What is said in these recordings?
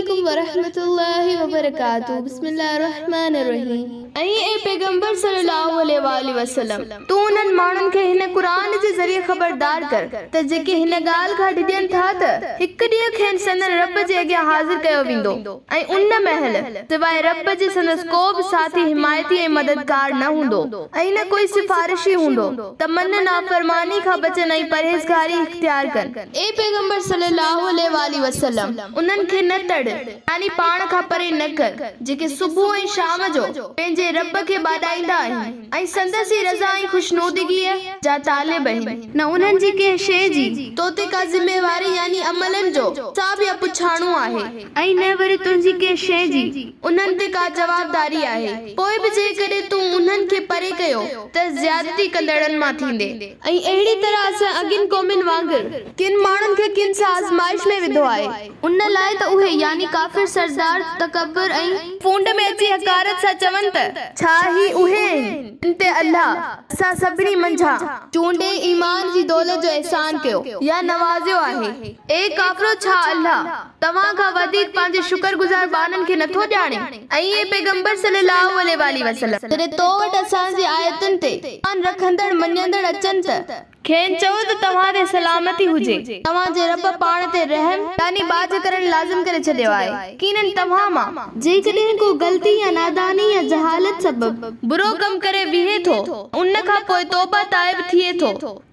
عليڪم ورحمة الله وبرڪاته بسم الله الرحمٰن الرحيم. ۽ اي پيغمبر صلّي اللّٰه عليه واٰله وسلّم! تون انهن ماڻهن کي هن قرآن جي ذريعي خبردار ڪر ته جيڪي هن ڳالهه کان ڊڄن ٿا ته هڪ ڏينهن کين سندن رب جي اڳيان حاضر ڪيو ويندو ۽ ان مهل سواء رب جي سندس ڪو به ساٿي حمايتي ۽ مددگار نه هوندو ۽ نه ڪوئي سفارشي هوندو ته من نافرماني کان بچن ۽ پرهيزگاري اختيار ڪن. اي پيغمبر صلّي اللّٰه عليه واٰله وسلّم! انهن کي نه تڙ، يعني پاڻ کان پري نه ڪر، جيڪي صبح ۽ شام جو پنهنجي ربّ کي ٻاڏائيندا آهن ۽ سندس ئي رضا ۽ خوشنودگيء جا طالب آهن. نه انهن جي ڪنهن شيء جي تو تي ڪا ذميواري يعني عملن جو حساب يا پڇاڻو آهي. ۽ نه وري تنهنجي ڪنهن شيء جي انهن تي ڪا جوابداري آهي، پوء به جيڪڏهن تون انهن کي پري ڪيو ته زيادتي ڪندڙن مان ٿيندين. ۽ اهڙي طرح اسان اڳين قومن وانگر ڪن ماڻهن کي ڪن سان آزمائش ۾ وڌو آهي، ان لاء ته اهي، يعني ڪافر سردار، تڪبر ۽. ڦونڊ ۾ اچي حقارت سان چون ته، ڇا هي اهي آهن، جن تي الله، اسان سڀني منجهان، چونڊي ايمان جي دولت جو احسان ڪيو يا نوازيو آهي؟ اي ڪافرو! ڇا الله، توهان کان وڌيڪ پنهنجي شڪر گذار ٻانهن کي نٿو ڄاڻي؟ ۽ اي پيغمبر صلّي اللّٰه عليه واٰله وسلّم! جڏهن تو وٽ اسان جي آيتن تي ايمان رکندڙ مڃيندڙ اچن ته، کين چئو ته توهان تي سلامتي هجي، توهان جي ربّ پاڻ تي رحم، يعني ٻاجهه ڪرڻ لازم ڪري ڇڏيو آهي، يقيناً توهان مان. جيڪڏهن ڪو غلطي يا ناداني يا جهالت سبب. برو ڪم ڪري ويهي ٿو، ان کان پوء توبه تائب ٿئي ٿو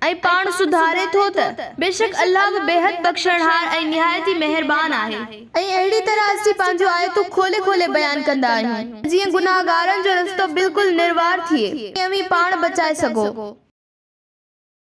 ۽ پاڻ سڌاري ٿو ته، بيشڪ الله به بيحد بخشڻهار ۽ نهايت ئي مهربان آهي. ۽ اهڙي طرح اسين پنهنجون آيتون کولي کولي بيان ڪندا آهيون ته جيئن گنهگارن جو رستو بلڪل نروار ٿئي ۽ اوهين پاڻ بچائي سگهو.